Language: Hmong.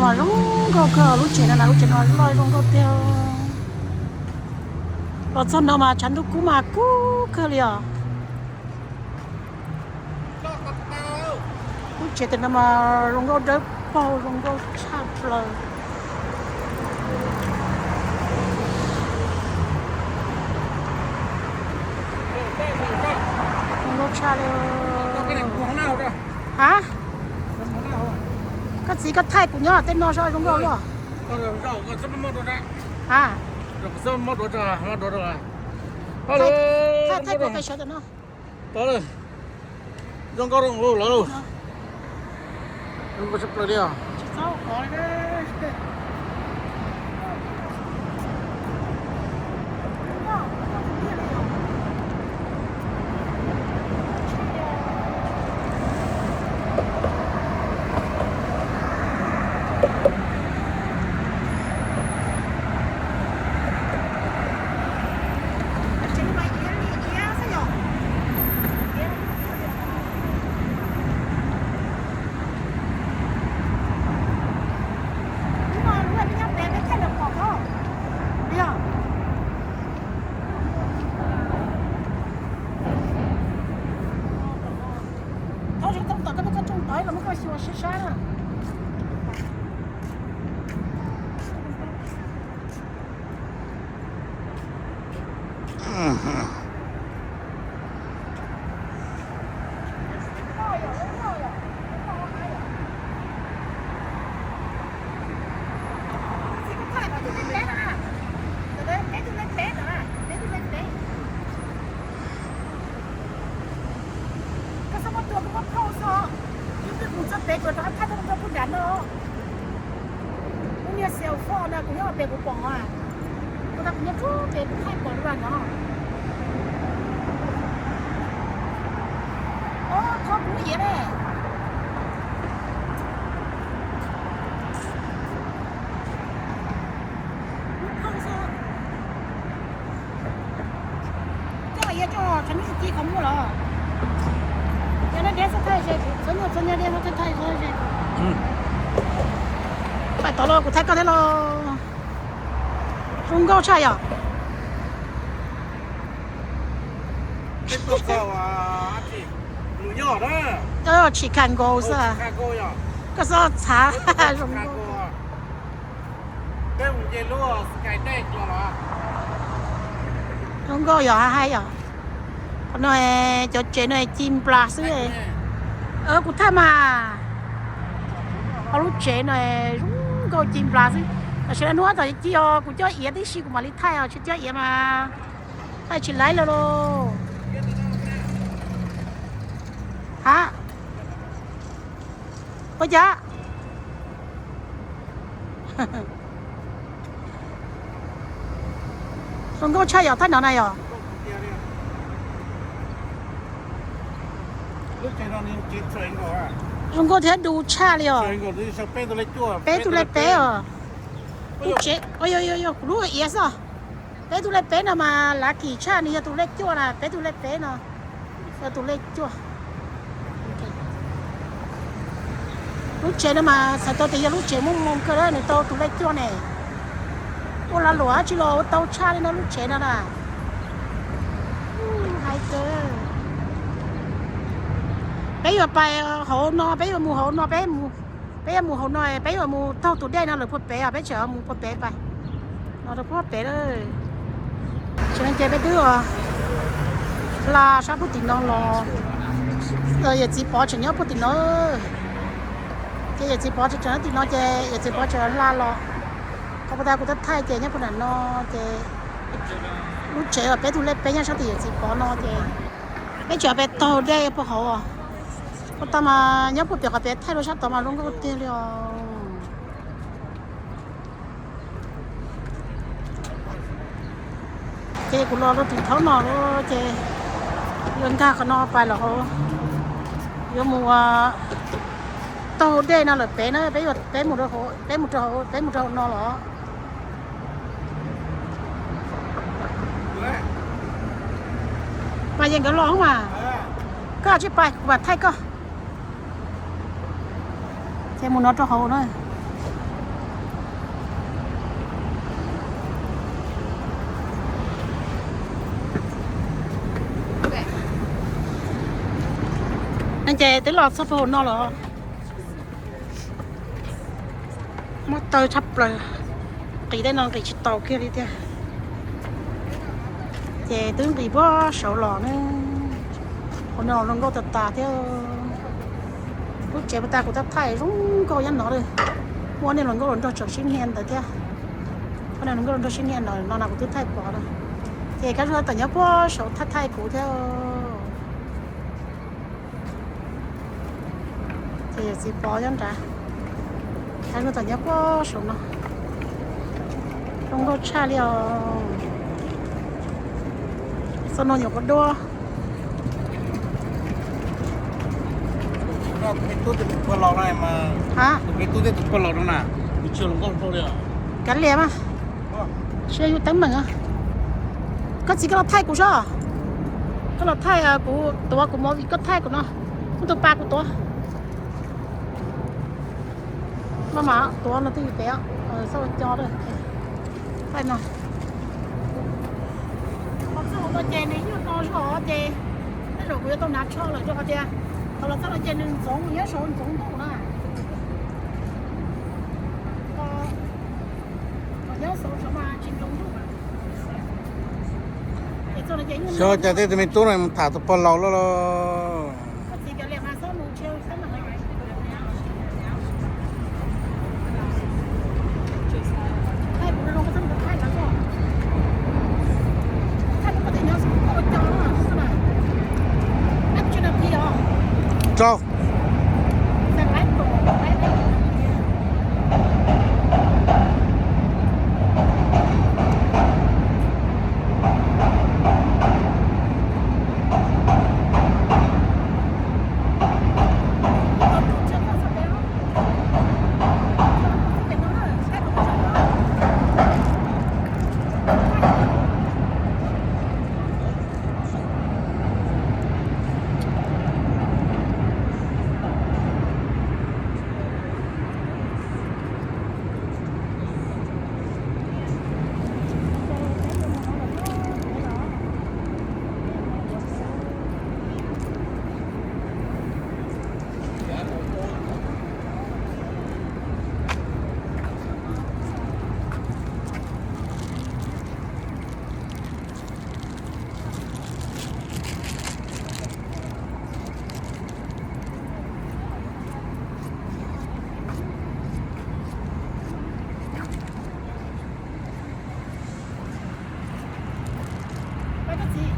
Mas zoo nkauj kawg lub tsev no na, lub tsev no loj zoo nkauj tiag. Los txog no mas tshav ntuj kub mas kub kawg li os. Lub tsev tam no mas zoo nkauj dawb paug, zoo nkauj tshaj plaws. Zoo nkauj tshaj li. Ha, koj txiv koj thaij kuv nyob tej no zoo nkauj luaj. Ha, thaij kuv pais sawv tam no. Zoo nkauj lawm. Thov zoo tau tom koj, koj tsooj tawv los muab koj xyuas sab sab na. Koj txhob muab tua kuv muab phauj xwb. Ib twb mus txog pem tuaj rov qab thaij rau kuv nram no. Kuv niag cell phone no kuv nyob pem kuv pom. Kuv tau kuv nyob txog pem kuv thaij pom lub no. Ob, thov kuv iav ne. Coj iav coj tshav ntuj ci qhov muag los. Yog no deb txhob thaij ze, txhob nyuaj txhob nyuaj deb txhob thaij ze. Pais tod los kuv thaij koj thiab los. Zoo nkauj tshaj yom. Chicago xwb. Koj txhob txhav zoo nkauj. Zoo nkauj yog hais yom. Qhov no cov tsev no ci nplas xwb. Kuv thaij mas. Qhov lub tsev no zoo nkauj ci nplas xwb. Tam sim no hnub tom ci os kuv coj iav tib si kuv mam li thaij os, tsis coj iav mas thaij tsis laib lawm lauj. Ha, ua cas? Zoo nkauj tshaj yom, thaij no na yom. Zoo nkauj thiab du tshaj li os. Peb tug lej peb os. Kuv lub iav xwb. Peb tug lej peb no mas lav kim tshaj, nws yog tus lej cuaj na, peb tug lej peb no yog tus lej cuaj. Lub tsev no mas txhais tau tias yog lub tsev muaj moo kawg, nws tau tus lej cuaj ne. Ua lag luam dab tsi los ua tau tshaj li no lub tsev no na. Hais tias peb yuav pais hauv no, peb yuav mus hauv no, peb, peb yuav mus hauv no, peb yuav mus taug tus dej no lawm puag pem os, peb tseem mus puag pem pais. No rau puag pem lawm. Tseem no ces peb twb hla sab puag tim no los, yawm txiv Pov tseem nyob puag tim no. Ces yawm txiv Pov tseem nyob tim no ces yawm txiv Pov tseem hla los. Qhov puag ta kuv twb thaij ces nyob puag nram no ces lub tsev uas peb tus lej peb nyob sab tim yawm txiv Pov no ces peb tseem pem taug dej puag hauv. Puag ta mas nyob puag pem qhov pem thaij rau sab tod mas zoo nkauj tiag li os. Ces kuv los rau tim thaub no ces yuav nkag qhov no pais los hauv, yuav mus taug dej no lawm pem na, peb, peb mus rau hauv, peb mus rau hauv no los. Mas yeej nkawd los mas, koj tsis pais kuv mam thaij koj. Ces mus no rau hauv na. Ces twb los txog puag hauv no los mob taw tshaj plaws, nqis tej no nqis tsis taus kiag li tiag. Ces twb nqis puag saud los ne, hauv no hluas nkauj tas tas thiab. Lub tsev puag ta kuv tab thaij zoo nkauj nyob no li. Muaj nej hluas nkauj hluas nraug tseem sib hnia ntawd thiab. Muaj nej hluas nkauj hluas nraug sib hnia ntawd no na kuv twb thaij pom na. Ces Kab Zuag tseem nyob puag saud thaij thaij kuv thiab. Ces txiv Pov nyob nrad, Kab Zuag tseem nyob puag saud no. Zoo nkauj tshaj li os. Txoj no nyuam qhuav dua. Kav liam mas, tsis yog yus teeb meem. Koj txiv, koj los thaij kuv sob. Koj los thaij kuv tuav kuv movie, koj thaij kuv no. Muab tus pas kuv tuav. Maj mam tuav no twj ywm pem, xauj co, thaij no. Txog hauv no ces nws nyuaj no zog ces tej zaum kuv yuav tau hnav tsho lawm rau qhov tias thaum los txog no ces nws ntxoov, nyob saud ntxoov ntuj na. Nyob saud saud mas tsis ntxoov ntuj. Xyov cas tej tus me tub no mus tham tus pog laus loj loj. Rau. Koj txiv,